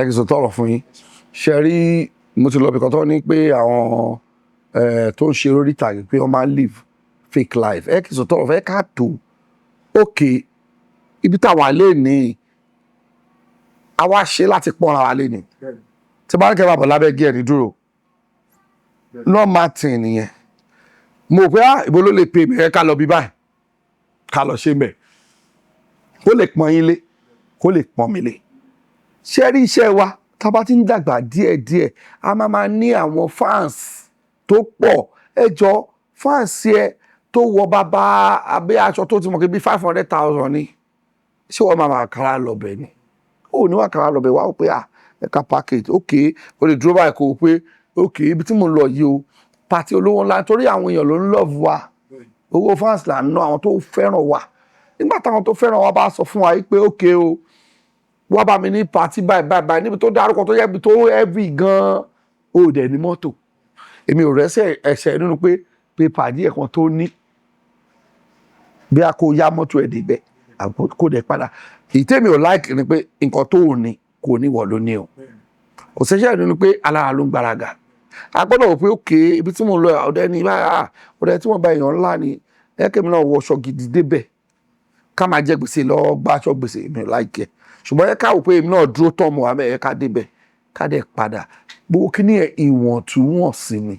Ẹ kì í sọ tọrọ fún yín. Ṣe rí, mo ti lọ bí kan tó ní pé àwọn tó ń ṣe orí ìtàgé pé wọ́n máa ń live fake life. Ẹ kì í sọ tọrọ fẹ́ ká tó òkè ibi táwa lè ní, àwa ṣe láti pọ́nra wa lé ní. Tí bá ní kẹ́ máa bọ̀ lábẹ́ gí ẹni dúró, normal thing nìyẹn. Mo rò pé, ah, ìbò ló lè pè mí, ẹ ká lọ bí báyìí, ká lọ ṣe mẹ́, kó lè pọ́n yín lé, kó lè pọ́n mi lé. Ṣé rí iṣẹ́ wa, tá a bá ti ń dàgbà díẹ̀díẹ̀, a máa máa ní àwọn fans tó pọ̀. Ẹ jọ, fans ẹ tó wọ bàbá abẹ́ aṣọ tó ti mọ̀ pé bí 500,000 ni, ṣé wọ́n máa máa kára lọ bẹ̀ ni? Ó ní wà kára lọ bẹ̀ wá, ó pé à ẹ ká package. Ok, o lè dúró báyìí kó o pé ok, ibi tí mo lọ yìí o, party olówó ńlá, torí àwọn èèyàn ló ń love wa. Owó fans là ń ná, àwọn tó fẹ́ràn wa. Nígbà táwọn tó fẹ́ràn wa bá sọ fún wa yìí pé ok o, wá bá mi ní party báyìí báyìí báyìí, níbi tó dárúkọ tó yẹ, ibi tó heavy gan-an, ó dẹ̀ ní mọ́tò. Èmi ò rẹ́sẹ̀ ẹ̀ṣẹ̀ nínú pé pàdé ẹ̀kan tó ní bí a kò yá mọ́tò ẹ̀ débẹ̀, kó dẹ̀ padà. Èyí tèmi ò like ni pé nǹkan tó ò ní kò ní wọ̀ ló ní o. Kò ṣẹ̀ṣẹ̀ nínú pé alára ló ń gbáraga. A gbọ́dọ̀ wò pé òkè ibi tí mo lọ, ọ̀dẹ ní báyà, ọ̀dẹ tí wọ́n bá èèyàn ńlá ni, ẹ kí èmi náà wọṣọ gidi débẹ̀, ká máa jẹ gbèsè lọ gba aṣọ gbèsè. Èmi ò like ẹ̀, ṣùgbọ́n ẹ ká wò pé èmi náà dúró tán mọ́ àmẹ́, ẹ ká débẹ̀, ká dẹ̀ padà. Gbogbo kíní ẹ̀, ìwọ̀ntúnwọ̀nsì ni.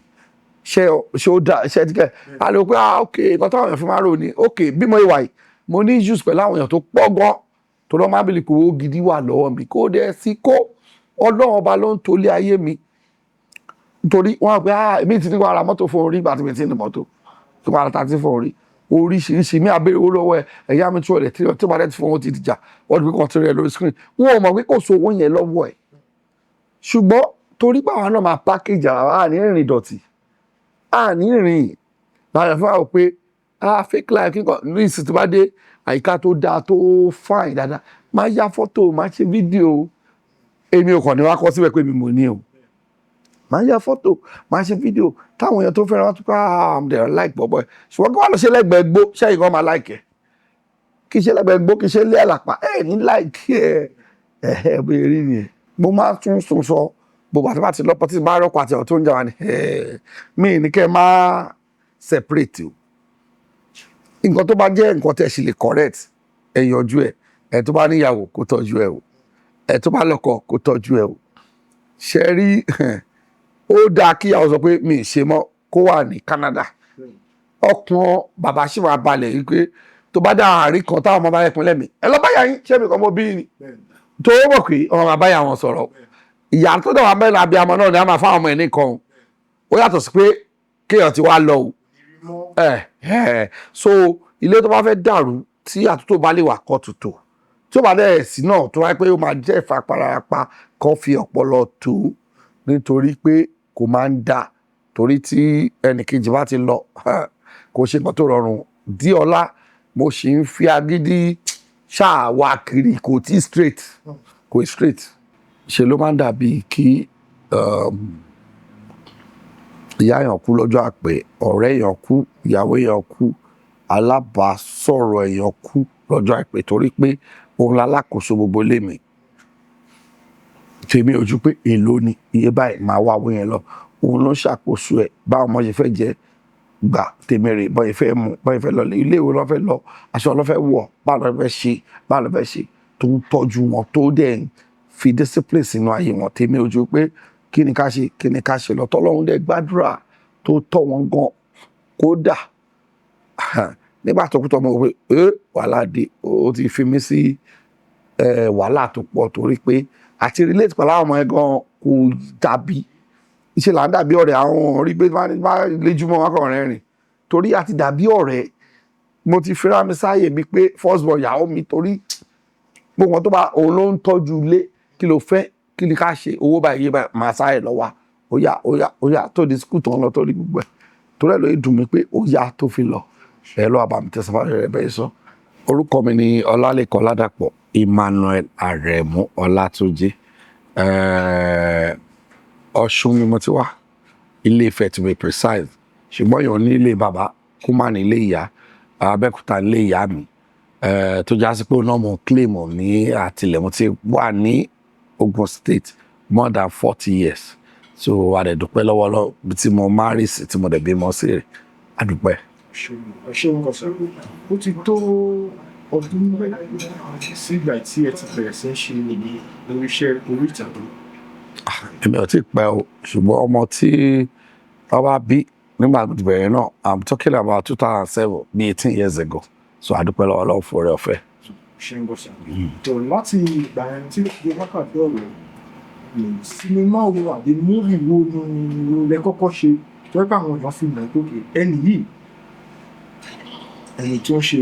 Ṣé ó dá ṣé ti kẹ́ a lè rò pé, ah, ok, nǹkan táwọn èèyàn fi máa ń rò ní ok. Bí mo ìwà yìí, mo ní issues pẹ̀lú àwọn èèyàn tó pọ̀ gan, tó lọ́ máa ń bìlì kó owó gidi wà lọ́wọ́ mi, kó dẹ̀ sí kó Ọlọ́run Ọba ló ń tolé ayé mi, nítorí wọ́n á pé, ah, èmi ti ní kó ara mọ́tò fún orí ìgbà tí mi ti ní mọ́tò tó ara ta ti fún orí oríṣiríṣi mi àbẹ̀rẹ̀ owó lọ́wọ́ ẹ̀, ẹ̀yà mi 200, 300 tí ó bá dẹ̀ ti fún wọn, ti dìjà. Wọ́n ti fi kàn tí rẹ̀ lórí screen, wọn ò mọ̀ pé kò sí owó yẹn lọ́wọ́ ẹ̀. Ṣùgbọ́n torí pé àwa náà máa package ara wa, à ní rìnrìn ìdọ̀tí, à ní rìn láyọ̀ fún wa pé, ah, fake life kíkan ní ìsìn. Tó bá dé àyíká tó dáa, tó fine dáadáa, máa ya fọ́tò, máa ṣe fídíò. Èmi ò kàn ní wá kọ́ síbẹ̀ pé mi mo ní o. Máa ya fọ́tò, máa ṣe fídíò, táwọn èèyàn tó fẹ́ràn wọn tó kọ́, ah, they like bọ̀bọ̀ ẹ̀. Ṣùgbọ́n kí wọ́n lọ ṣe lẹ́gbẹ̀ẹ́ gbó, ṣẹ́yìn kan máa like ẹ̀? Kí ṣe lẹ́gbẹ̀ẹ́ gbó, kí ṣe lé àlàpà, ẹ̀ ní like ẹ̀. Ẹ̀ bí rí nìyẹn. Mo máa tún sọ gbogbo àti bá ti lọ́pọ̀ tí bá rọ́pò àti ọ̀ tó ń jà wá ní mí ní kẹ́ ẹ máa separate o. Nǹkan tó bá jẹ́ nǹkan tẹ́ ṣe lè correct, ẹ yanjú ẹ̀. Ẹ tó bá níyàwó, kó tọ́jú ẹ o. Ẹ tó bá lọ́kọ, kó tọ́jú ẹ o. Ṣe rí, ó dáa kíyàwó sọ pé mi ì ṣe mọ́, kó wà ní Canada. Ọkàn bàbá sì máa balẹ̀ wípé tó bá dá àárín kan táwọn ọmọ bá yẹ pinlẹ̀ mi, ẹ lọ bá yà yín, ṣé mi kan mo bí ni tó mọ̀ pé ọmọ bàbá yà wọn sọ̀rọ̀. Ìyá tó dẹ̀ wá bẹ́ẹ̀ lábẹ́ ọmọ náà ni a máa fáwọn ọmọ ẹ̀ nìkan o. Ó yàtọ̀ sí pé kéèyàn ti wá lọ o. Ẹ ẹ, so ilé tó bá fẹ́ dàrú, tí àtúntò bá lè wà, kọ́ tutù. Tí ó bá dẹ̀ sí náà, tó wáyé pé ó máa jẹ́ ìfaparapa, kọ́ fi ọpọlọ tó, nítorí pé kò máa ń da, torí tí ẹnìkejì bá ti lọ, kò ṣe nǹkan tó rọrùn. Dí ọlá, mo sì ń fi agídí ṣáà wá kiri, kò tí straight, kò straight. Ṣe ló máa ń dàbí kí ìyá èèyàn kú lọ́jọ́ àpè, ọ̀rẹ́ èèyàn kú, ìyàwó èèyàn kú, alábàásọ̀rọ̀ èèyàn kú lọ́jọ́ àìpé, torí pé òun lálákòóso gbogbo ilé mi. Tèmi ojú pé èlò ni iye báyìí máa wá owó yẹn lọ, òun ló ń ṣàkóso ẹ̀. Báwọn ọmọ ṣe fẹ́ jẹ gbà tèmi rè, bọ́n ṣe fẹ́ mu, bọ́n ṣe fẹ́ lọ ilé ìwé, lọ́ fẹ́ lọ, aṣọ lọ́ fẹ́ wọ̀, báwo lọ́ fẹ́ ṣe, báwo lọ́ fẹ́ ṣe, tó ń tọ́jú wọn, tó dẹ̀ ń fi discipline sínú ayé wọn. Tèmi ojú pé kí ni ká ṣe, kí ni ká ṣe lọ, tọ́lọ́run dẹ̀ gbàdúrà tó tọ́ wọn gan. Kódà nígbà tó kú tọ́, mo rò pé ẹ wàhálà dé, ó ti fi mí sí wàhálà tó pọ̀, torí pé àti relate pẹ̀lú àwọn ọmọ yẹn gan kò dàbí ìṣe là ń dàbí ọ̀rẹ́. Àwọn rí pé bá lójúmọ́ wọn kàn rẹ́rìn, torí àti dàbí ọ̀rẹ́. Mo ti fira mi sáàyè mi pé first born ìyàwó mi, torí gbogbo wọn tó bá òun ló ń tọ́jú ilé. Kí ló fẹ́, kí ni ká ṣe, owó báyìí, iye báyìí, màá sáré lọ wá. Ó yá, ó yá, ó yá, tó di school tó ń lọ, tó di gbogbo ẹ̀, torí ẹ̀ ló dùn mí pé ó yá tó fi lọ. Ẹ lọ́wọ́ bá mi tẹ̀sán rẹ̀ bẹ́ẹ̀ sọ. Orúkọ mi ni Ọlálékan Ọládàpọ̀ Emmanuel Arẹ̀mú Ọlátúnjí. Ọ̀ṣun ni mo ti wá, Ilé Ifẹ̀ to be precise, ṣùgbọ́n èèyàn ní ilé bàbá kó má ní ilé ìyá. Abẹ́òkúta nílé ìyá mi, tó já sí pé òun náà mo claim ní àtìlẹ̀. Mo ti wà ní Ogun State more than 40 years. So a dẹ̀ dúpẹ́ lọ́wọ́ lọ́wọ́ bí tí mo marry sí, tí mo dẹ̀ bímọ sí rè. A dúpẹ́. Ẹ ṣeun gan sir. Ó ti tó ọdún mẹ́rin sí ìgbà tí ẹ ti bẹ̀rẹ̀ sí ń ṣe lórí iṣẹ́ orí ìtàgé? Èmi ò tí ì pẹ́ o, ṣùgbọ́n ọmọ tí wọ́n bá bí nígbà tó ti bẹ̀rẹ̀ náà, I'm talking about 2007, bí 18 years ago. So a dúpẹ́ lọ́wọ́ Ọlọ́run fún oore ọ̀fẹ́. Ṣeun gan sir. Tó láti ìgbà yẹn tí ó fi wákàtí ọ̀rọ̀, sinimá wo àbí movie wo ni lẹ kọ́kọ́ ṣe tó yẹ pé àwọn èèyàn fi mọ̀ pé ẹni yìí, ẹni tó ń ṣe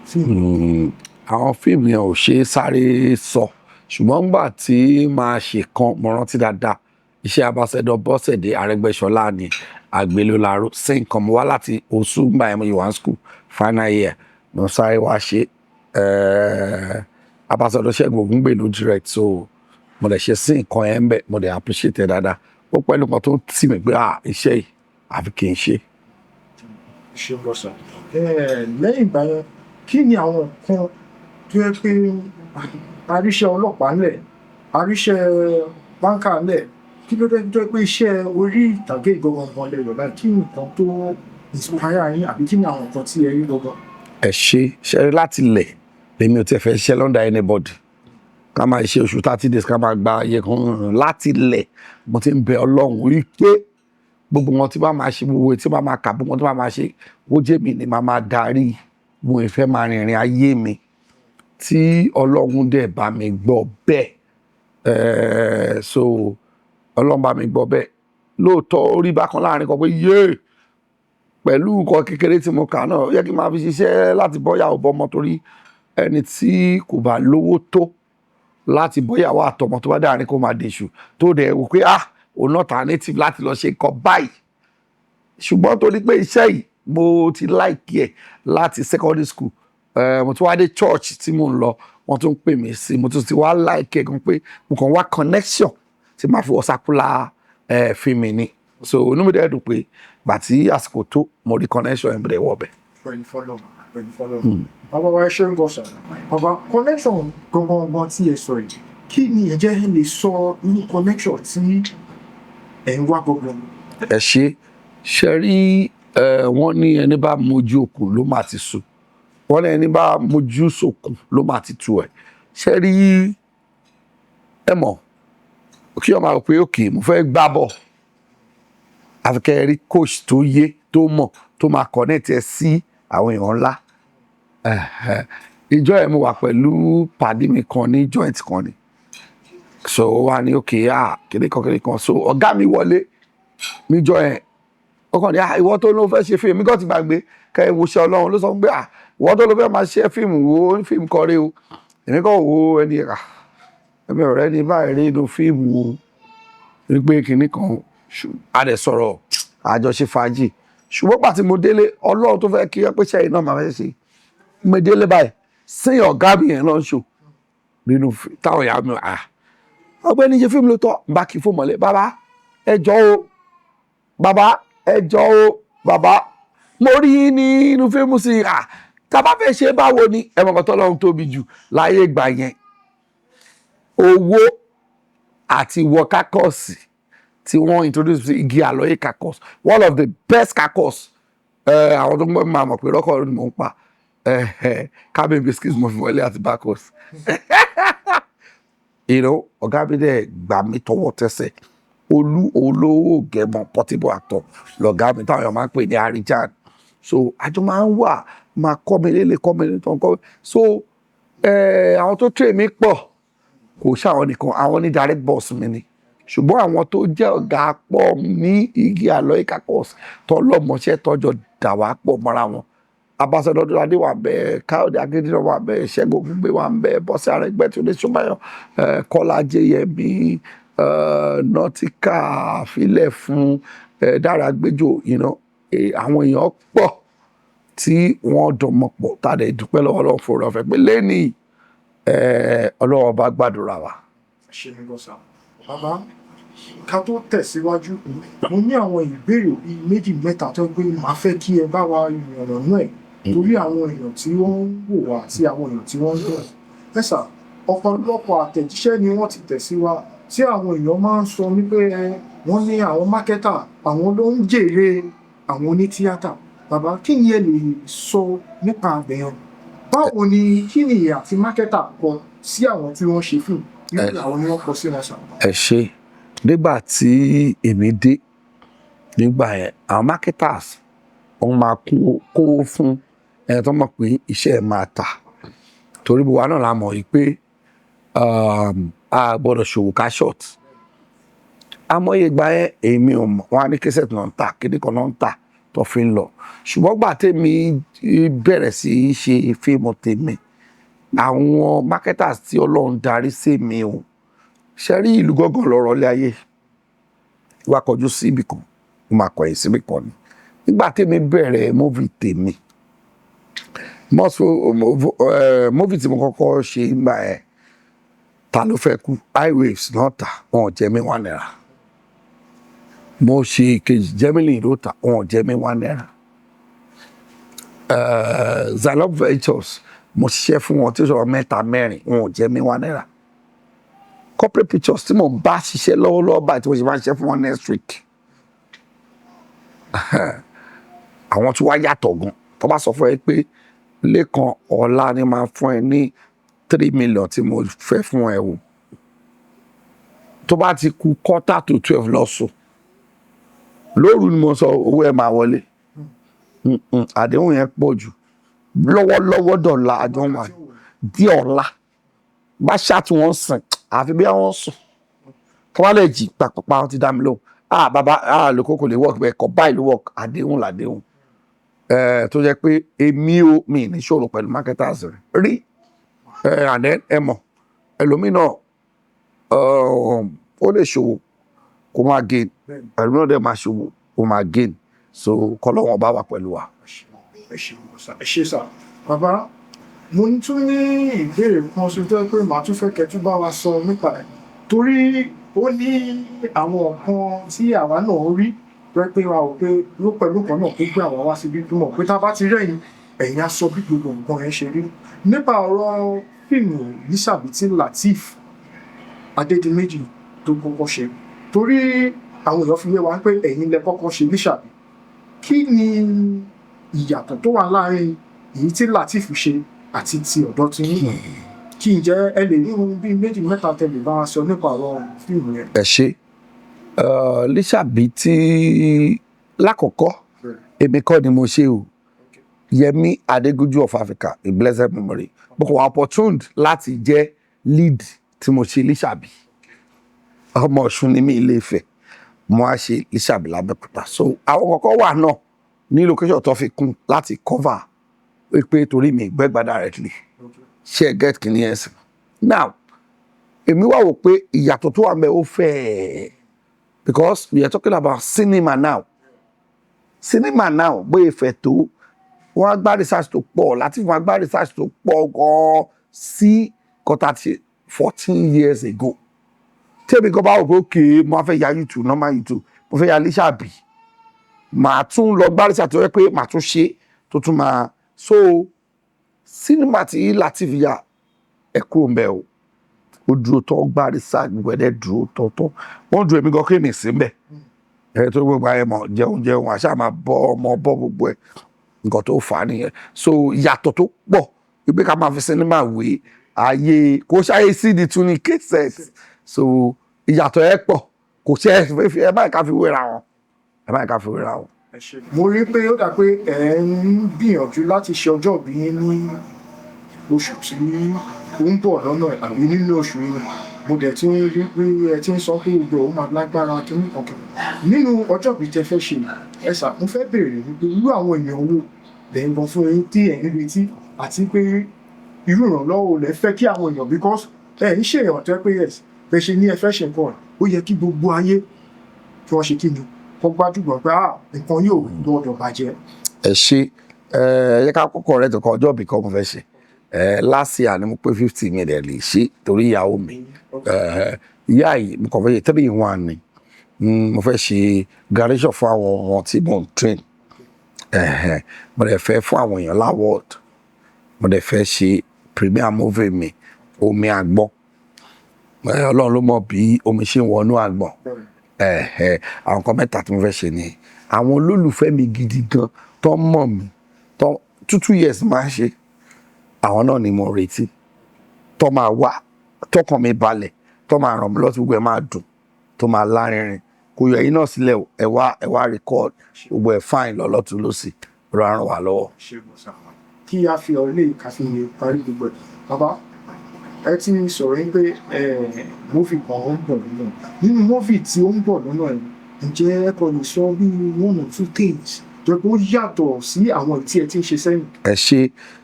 fíìmù? Àwọn fíìmù yẹn ò ṣe é sáré sọ, ṣùgbọ́n nígbà tí màá ṣe kan, mo rántí dáadáa, iṣẹ́ Ambassador Bọ́sẹ̀dé Arẹ́gbẹ́ṣọlá ni, Àgbélóláró sí nǹkan. Mo wá láti oṣù gbà yẹn, mo yìí wá school final year, mo sáré wá ṣe. Ambassador Ṣẹ́gun Ògúngbè ló direct, so mo lè ṣe sí nǹkan yẹn ń bẹ̀. Mo dẹ̀ appreciate ẹ̀ dáadáa. Ó pẹ̀lú nǹkan tó ń tì mí pé, ah, iṣẹ́ yìí, àfi kì í ṣe. Ṣeun gan sir. Lẹ́yìn ìgbà yẹn, kí ni àwọn nǹkan tó yẹ pé àríṣẹ́ ọlọ́pàá ńlẹ̀, àríṣẹ́ banker ńlẹ̀, kí ló dé tó yẹ pé iṣẹ́ orí ìtàgé gangan lẹ yàn láàyò? Kí ni nǹkan tó inspire yín, àbí kí ni àwọn nǹkan tí ẹ rí gangan? Ẹ ṣe ṣe rí, láti lẹ̀ lèmi ò tiẹ̀ fẹ́ ṣiṣẹ́ l'under anybody, ká máa ṣe oṣù 30 days, ká máa gba iye kan. Láti lẹ̀ mo ti ń bẹ Ọlọ́run wípé gbogbo wọn tí bá máa ṣe, gbogbo tí bá máa kà, gbogbo wọn tí bá máa ṣe, kó jẹ́ mi ni màá máa darí. Mo ì fẹ́ máa rìnrìn ayé mi, tí Ọlọ́run dẹ̀ bá mi gbọ́ bẹ́ẹ̀. So Ọlọ́run bá mi gbọ́ bẹ́ẹ̀ lóòótọ́. Ó rí bákan láàrin kan pé yéè, pẹ̀lú nǹkan kékeré tí mo kà náà, ó yẹ kí n máa fi ṣiṣẹ́ láti bọ́yàwó bọ́mọ, torí ẹni tí kò bá lówó tó láti bọ́yàwó àtọmọ, tó bá dáàrin kó máa dèṣù, tó dẹ̀ wò pé, ah, òun náà alternative láti lọ ṣe nǹkan báyìí. Ṣùgbọ́n torí pé iṣẹ́ yìí, mo ti like ẹ̀ láti secondary school, mo tún wá dé church tí mò ń lọ, wọ́n tún pè mí sí, mo tún ti wá like ẹ̀ gan pé mo kàn wá connection tí màá fi wọ circular fíìmù ni. So inú mi dẹ̀ dùn pé gbà tí àsìkò tó, mo rí connection ẹ̀, mo dẹ̀ wọ̀ bẹ̀. Pẹ̀lú fọlọ́, pẹ̀lú fọlọ́. Bàbá wa, ẹ ṣeun gan sir. Bàbá, connection gangan tí ẹ sọ yìí, kí ni ẹ jẹ́ lè sọ irú connection tí ẹ̀ ń wá gangan? Ẹ ṣe ṣe rí ẹ, wọ́n ní ẹni bá mojú òkun ló máa ti sùn, wọ́n ní ẹni bá mojú sòkun ló máa ti tu ẹ̀. Ṣe rí, ẹ mọ̀ kí ọmọ rò pé òkè mo fẹ́ gbá bọ̀, àfi kẹ́ ẹ rí coach tó yé, tó mọ̀, tó máa connect ẹ sí àwọn èèyàn ńlá. Ìjọ ẹ̀, mo wà pẹ̀lú pàdé mi kan ní joint kan ni, so ó wà ní òkè, ah, kéde kan, kéde kan. So ọ̀gá mi wọlé níjọ yẹn, ó kàn ní, ah, ìwọ tó ló fẹ́ ṣe fíìmù, mi kàn ti gbàgbé kẹ́ ẹ wo ṣe Ọlọ́run ló sọ pé, ah, ìwọ tó ló fẹ́ máa ṣe fíìmù, wo fíìmù kọrí o. Èmi kàn wo ẹni, ah, ẹ̀mí ọ̀rẹ́ ní báyìí rí inú fíìmù o, wípé kinní kan. A dẹ̀ sọ̀rọ̀, àjọṣe fàájì. Ṣùgbọ́n pàtí mo délé, Ọlọ́run tó fẹ́ kí ẹ pé sẹ́yìn náà máa fẹ́ ṣe, mo délé báyìí, sí ọ̀gá mi yẹn lọ́n ṣò nínú táwọn ìyá mi, ah, ọ̀gbẹ́ni ṣe fíìmù ló tọ́ bá kí fún mọ́lẹ̀. Bàbá, ẹ jọ̀ọ́ o, bàbá, ẹ jọ̀ọ́ o, bàbá, mo rí yín ní inú fíìmù sí i. Ah, tá a bá fẹ́ ṣe, báwo ni? Ẹ mọ̀ kọ́ tọ́lọ́run tóbi jù láyé ìgbà yẹn, owó àti wọ caucus tí wọ́n introduce sí Igi Àlọ́yé caucus, one of the best caucus. Àwọn tó ń gbọ́ mi máa mọ̀ pé rọ́kọ̀ ni mò ń pa. Cabin biscuits mo fi wọlé àti bacos. Ọ̀gá mi dẹ̀ gbà mí tọwọ́ tẹsẹ̀. Olú Olówó Gẹ̀mọ̀, portable actor lọ̀gá mi táwọn èèyàn máa ń pè ní Arijan. So àjọ máa ń wà, máa kọ́ mi lélẹ̀, kọ́ mi lélẹ̀ tó ń kọ́ mi. So àwọn tó train mi pọ̀, kò ṣe àwọn nìkan, àwọn ní direct boss mi ni, ṣùgbọ́n àwọn tó jẹ́ ọ̀gá pọ̀ ní Igi Àlọ́yé caucus, tọ́lọ́mọṣẹ́, tọ́jọ́ dà wá pọ̀ mọ́ra wọn. Ambassador Ọdúnládé wà bẹ́ẹ̀, Káyọ̀dé Akíndélé wà bẹ́ẹ̀, Ṣẹ́gun Ògúngbè wà bẹ́ẹ̀, Bọ́sẹ̀ Arẹ́gbẹ́, Túndé Ṣọ́báyọ̀, Kọ́lá Ajéyẹmí, Nautica filẹ̀ fún Dára Gbẹ́jọ́, àwọn èèyàn pọ̀ tí wọ́n dọ̀mọ̀ pọ̀, tá a dẹ̀ dúpẹ́ lọ́wọ́ Ọlọ́run fún oore ọ̀fẹ́ pé lẹ́nìí Ọlọ́run bá gbàdúrà wa. Ṣe ní gọ́sà. Bàbá, ká tó tẹ̀síwájú, mo ní àwọn ìbéèrè bíi méjì mẹ́ta tó pé màá fẹ́ kí ẹ bá wa yànnàná ẹ̀, torí àwọn èèyàn tí wọ́n ń wò wá àti àwọn èèyàn tí wọ́n ń gbọ́. Ẹ sà, Ọ̀pọ̀lọpọ̀ àtẹ̀jíṣẹ́ ni wọ́n ti tẹ̀ sí wa tí àwọn èèyàn máa ń sọ wípé wọ́n ní àwọn marketer, àwọn ló ń jèrè àwọn onítíátà. Bàbá, kí ni ẹ lè sọ nípa àbẹ̀yàn? Báwo ni, kí ni ìhà tí marketer kọ sí àwọn tí wọ́n ṣe fíìmù? Irú àwọn ni wọ́n kọ sí wọn sà? Ẹ ṣe. Nígbà tí èmi dé nígbà yẹn, àwọn marketers, wọ́n máa kówó fún ẹni tó mọ̀ pé iṣẹ́ ẹ̀ máa tà, torí gbogbo wa náà la mọ̀ yìí pé a gbọ́dọ̀ ṣòwò ká short. Amóye ìgbà yẹn, èmi ò mọ̀, wọ́n á ní cassette náà ń tà, kíní kan náà ń tà tó fi ń lọ. Ṣùgbọ́n gbà tèmi bẹ̀rẹ̀ sí í ṣe fíìmù tèmi, àwọn marketers tí Ọlọ́run darí sí mi o, ṣe rí, ìlú gángan lọ́rọ̀ lé ayé wá kọjú sí ibì kan, ó máa kọ̀yìn síbì kan ni. Nígbà tèmi bẹ̀rẹ̀ movie tèmi, movie tí mo kọ́kọ́ ṣe nígbà yẹn, Ta Ló Fẹ́ Kú, Highwaves náà tà, wọn ò jẹ mí ₦1. Mo ṣe ìkejì, Gemini ló tà, wọn ò jẹ mí ₦1. Zalop Ventures, mo ṣiṣẹ́ fún wọn tí ó sọ̀rọ̀ mẹ́ta mẹ́rin, wọn ò jẹ mí ₦1. Corporate Pictures tí mo bá ṣiṣẹ́ lọ́wọ́lọ́wọ́ báyìí, tí mo ṣe máa ṣiṣẹ́ fún wọn next week, àwọn tí wàá yàtọ̀ gan. Tó bá sọ fún ẹ pé, "Lẹ́kan, ọ̀la ni máa fún ẹ ní 3 million tí mo fẹ́ fún ẹ o," tó bá ti ku 11:45, lọ sùn lóru ni mo sọ, owó ẹ máa wọlé. Àdéhùn yẹn pọ̀ jù lọ́wọ́lọ́wọ́. Dọ̀la àjọ wà di ọ̀la bá ṣáàtì wọn sìn, àfi bí wọ́n sùn tó bá lè jí pàpàpà, wọn ti dá mi lóhùn, "Ah, bàbá, ah, lóko kò lè work bẹ́ẹ̀ kọ́ báyìí ló work." Àdéhùn làdéhùn ẹ tó jẹ́ pé èmi ò mi ní ṣòro pẹ̀lú marketers rí ẹ. And then ẹ mọ̀, ẹlòmíì náà ó lè ṣòwò kó máa gain, ẹlòmíì náà dẹ̀ máa ṣòwò kó máa gain, so kọ́lọ́wọ́n bá wà pẹ̀lú wa. Ẹ ṣe, ẹ ṣe sà. Bàbá, mo tún ní ìbéèrè kan sí tó jẹ́ pé màá tún fẹ́ kẹ́ tún bá wa sọ nípa ẹ̀, torí ó ní àwọn nǹkan tí àwa náà rí tó jẹ́ pé wa ò pé ló pẹ̀lú kan náà tó gbé àwa wá síbí tó mọ̀ pé tá a bá ti rẹ́yìn, ẹ̀yin á sọ bí gbogbo nǹkan yẹn ṣe rí nípa ọ̀rọ̀ fíìmù Lísàbí tí Lateef Adédìméjì tó kọ́kọ́ ṣe, torí àwọn èèyàn fi yé wa pé ẹ̀yin lẹ kọ́kọ́ ṣe Lísàbí. Kí ni ìyàtọ̀ tó wà láàrin èyí tí Lateef ṣe àti ti ọ̀dọ̀ tí yín? Kí n jẹ́ ẹ lè ní ohun bíi méjì mẹ́ta tẹ́ lè bá wa sọ nípa ọ̀rọ̀ fíìmù yẹn? Ẹ ṣe. Lísàbí tí lákọ̀ọ́kọ́, èmi kọ́ ni mo ṣe o. Yẹmí Adégúnjú of Africa in blessed memory, mo kàn wá opportuned láti jẹ́ lead tí mo ṣe Lísàbí. Ọmọ Ọ̀ṣun ni mí, Ilé Ifẹ̀, mo á ṣe Lísàbí lábẹ́òkúta. So àwọn kọ̀ọ̀kan wà náà ní location tó fi kún láti cover pé torí mi gbẹ́gbà directly. Ṣe ẹ get kìíní ẹ̀ sìn? Now, èmi wá wò pé ìyàtọ̀ tó wà ń bẹ ó fẹ́ẹ̀, because we are talking about cinema now. Cinema now, bóyá ìfẹ́ tó, wọ́n á gbá research tó pọ̀ láti wọ́n á gbá research tó pọ̀ gan-an sí kọ́tà tí 14 years ago. Tẹ́mi kan bá wò pé okay, mo á fẹ́ ya YouTube, normal YouTube, mo fẹ́ ya Lísàbí, màá tún lọ gbá research tó yẹ pé màá tún ṣe tó tún máa. So cinema tí Lateef ya, ẹ kúrò ń bẹ̀ o, ó dúró tó gbá research, gbogbo ẹ̀dẹ̀ dúró tọ́tọ́, wọ́n dúró. Èmi gan kí mi sí ń bẹ̀ ẹ tó gbogbo ayé mọ̀, jẹun jẹun, àṣà máa bọ́ ọmọ bọ́ gbogbo ẹ̀, nǹkan tó fà á nìyẹn. So ìyàtọ̀ tó pọ̀ wípé ká máa fi sinimá wé ayé, kò ṣáyé CD tún ní cassette, so ìyàtọ̀ ẹ pọ̀, kò ṣe ẹ má ká fi wéra wọn, ẹ má ká fi wéra wọn. Mo rí pé ó dà pé ẹ̀ ń gbìyànjú láti ṣe ọjọ́ ìbí yín ní oṣù tí ó ń bọ̀ lọ́nà àbí nínú oṣù yìí. Mo dẹ̀ ti ń rí pé ẹ ti ń sọ pé gbogbo òun máa lágbára kí ní ọ̀kẹ́ nínú ọjọ́ ìbí tẹ fẹ́ ṣe. Ẹ sà, mo fẹ́ béèrè wípé irú àwọn èèyàn wo lẹ̀ ń gan fún yín tí ẹ̀ ń retí, àti pé irú ìrànlọ́wọ́ wo lẹ fẹ́ kí àwọn èèyàn, because ẹ ń ṣèyàn tó yẹ pé yes, bẹ́ẹ̀ ṣe ní ẹ fẹ́ ṣe nǹkan, ó yẹ kí gbogbo ayé kí wọ́n ṣe kí ni kọ́ gbájúmọ̀ pé ah, nǹkan yóò gbọ́dọ̀ bàjẹ́. Ẹ ṣe. Ẹ yẹ ká kọ́kọ́ rẹ tó kọ ọjọ́ ìbí kan mo fẹ́ ṣe. Ẹ last year ni mo pé 50, mi dẹ̀ lè ṣe torí ìyàwó mi. Ẹ ìyá yìí, mo kàn fẹ́ ṣe three in one ni. Mo fẹ́ ṣe graduation fún àwọn ọmọ tí mo ń train. Mo dẹ̀ fẹ́ fún àwọn èèyàn l'award, mo dẹ̀ fẹ́ ṣe premiere movie mi. Omi àgbọn. Ọlọ́run ló mọ̀ bí omi ṣe ń wọnú àgbọn. Ẹ̀hẹ̀, àwọn nǹkan mẹ́ta tí mo fẹ́ ṣe ni àwọn olólùfẹ́ mi gidi gan tó mọ̀ mí tó 2 2 years máa ń ṣe, àwọn náà ni mo retí tó máa wá, tọkàn mi balẹ̀, tó máa ràn mí lọ́wọ́, tí gbogbo ẹ̀ máa dùn, tó máa lárinrin. Kò yọ ẹ̀yin náà sílẹ̀ o. Ẹ wá, ẹ wá record, gbogbo ẹ̀ fine lọ lọ́tún lọ́sì, ràn ràn wá lọ́wọ́. Ṣe bọ̀ sà, kí a fi ọ̀rọ̀ lè ká fi parí gbogbo ẹ̀. Bàbá, ẹ ti sọ̀rọ̀ yín pé movie kan ó ń bọ̀ lọ́nà. Nínú movie tí ó ń bọ̀ lọ́nà ẹ̀, ǹjẹ́ ẹ kò lè sọ bí one or two things tó yẹ kó yàtọ̀ sí àwọn tí ẹ ti ń ṣe sẹ́yìn? Ẹ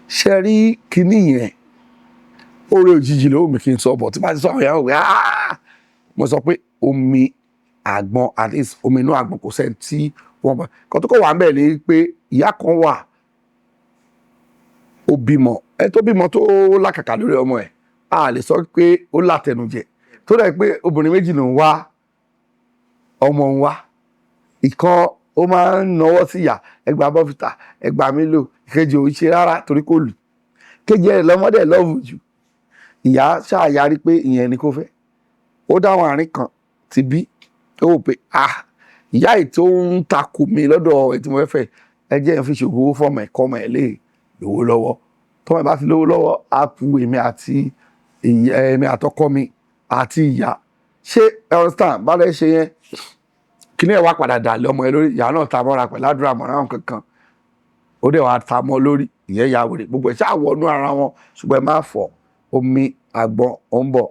ṣe rí kinní yẹn, oore òjijì ló wù mí kí n sọ bọ̀. Tí bá ti sọ, àwọn ìyàwó pé, "Ah!" Mo sọ pé omi àgbọn, at least omi inú àgbọn, kò sẹ́ni tí wọ́n bá kọ́ tó kọ́ wà ń bẹ̀ ni pé ìyá kan wà, ó bímọ. Ẹ tó bímọ, tó lákàkà lórí ọmọ ẹ̀, a lè sọ pé ó látẹnujẹ tó dẹ̀ pé obìnrin méjì ló ń wá ọmọ ń wá. Ìkan, ó máa ń nawọ́ sí ìyá, ẹgbàá bọ́fìtà, ẹgbàá mílò. Ìkejì ò ń ṣe rárá torí kò lù. Kejì ẹ̀ lọ́mọdé love jù. Ìyá ṣáà yarí pé ìyẹn ni kò fẹ́. Ó dáwọn àárín kan ti bí, ó wò pé, ah, ìyá yìí tó ń takò mí lọ́dọ̀ ẹ̀ tí mo fẹ́ fẹ́, ẹ jẹ́ n fi ṣòwò owó fọ́mọ ẹ̀, kọ́mọ ẹ̀ lè lówó lọ́wọ́. Tọ́mọ ẹ̀ bá ti lówó lọ́wọ́, á ku èmi àti ìyá, èmi àtọkọ mi àti ìyá. Ṣé ẹ understand? Bá lẹ́ ṣe yẹn, kíní ẹ̀ wá padà dà lé ọmọ ẹ lórí. Ìyá náà ta mọ́ra pẹ̀lú àdúrà mọ́ra àwọn kankan, ó dẹ̀ wá ta mọ́ lórí. Ìyẹn ya wèrè, gbogbo ẹ̀ ṣáà wọnú ara wọn. Ṣùgbọ́n ẹ má fọ̀, omi àgbọn ó ń bọ̀.